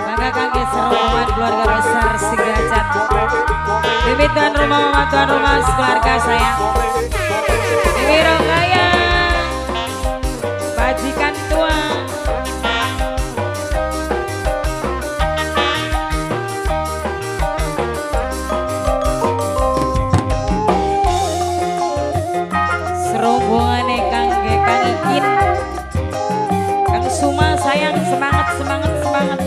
Mangga kangge serombongan keluarga besar Sidrajat. Bibit tuan rumah, mama tuan rumah, keluarga sayang. Bibi Rokaya, bajikan tua. Serombongane kangge Kang Ikin, Kang Suma sayang, semangat semangat semangat.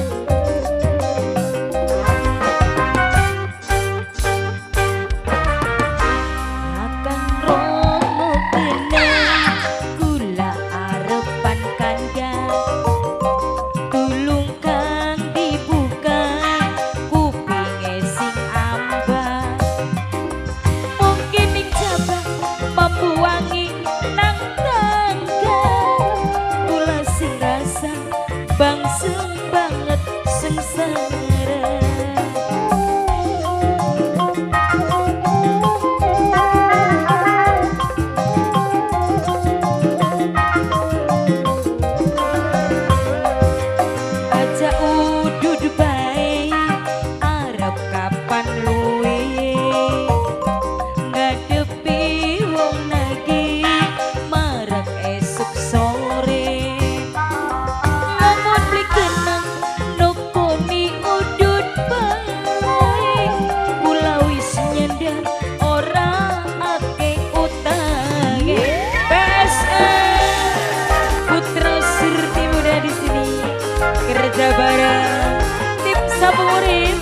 Tim Sapu Urip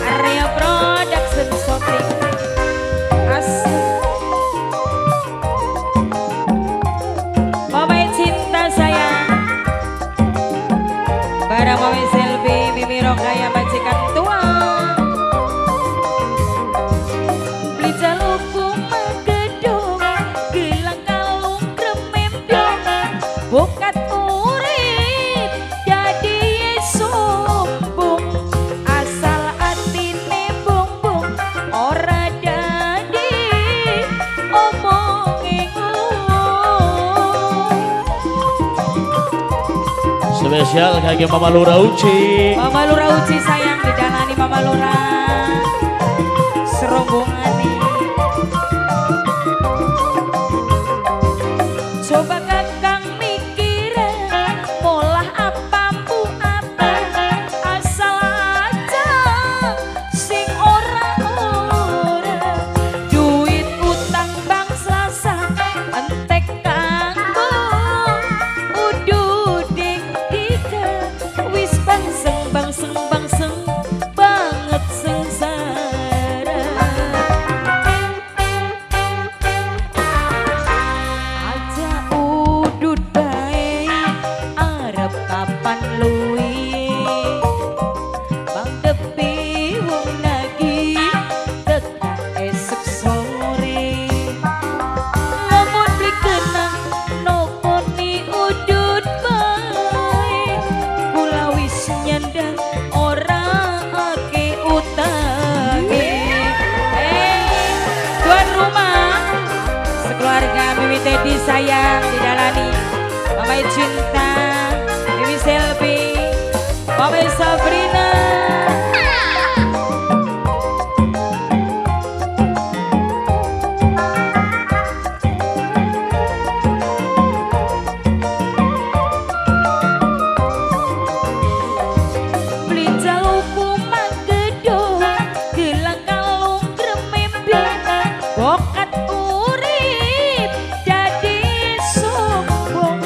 Area Production Shopping asik. Mama cinta sayang, barang mama selfie Mimi Rokaya majikan tua. Beli jalukku magedong, gelang kalung kremembyong, bokat urip jadi sombong, asal atine bumbung ora dadi omonge ngomong. Spesial kage Mama Lura Uci. Mama Lura Uci sayang, didalani Mama Lura serombongan nih. Coba kakang mikir molah apa bu apa, asal aja sing ora ora, duit utang bank Selasa entek kanggo udude dika, wis bangseng bangseng bangseng banget sengsara. Aja udut bae arep kapan luwi, bang tepi wong nagih tekan esuk sore, lamun beli kenang noponi udut bae, kula wis nyandang ora ake utange. Tuan rumah sekeluarga Bibi Teddy sayang didalani Mama Cinta, Bibi Selvi, Mama Sabrina. Beli jalukku magedong, gelang kalung kremembyong, bokat urip jadi sombong.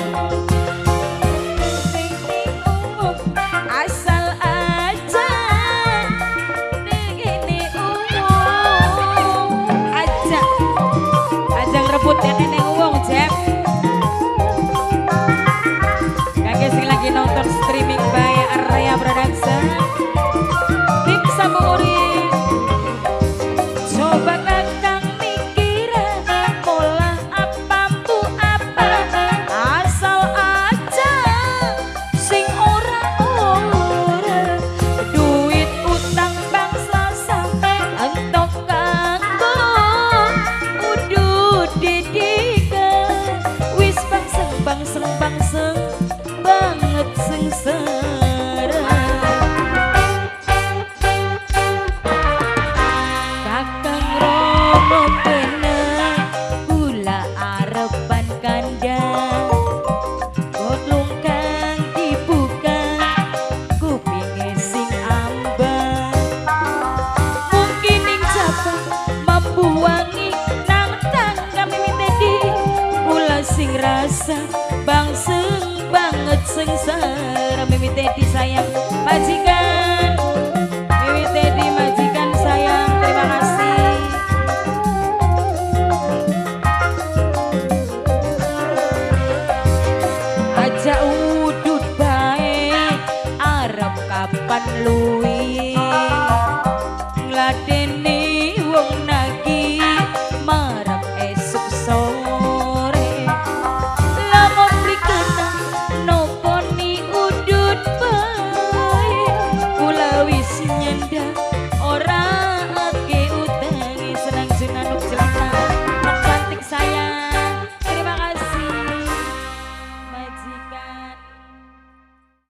banget sengsara. Mimi Teddy sayang majikan, Mimi Teddy majikan sayang, terima kasih. Aja udut bae arep kapan luwi.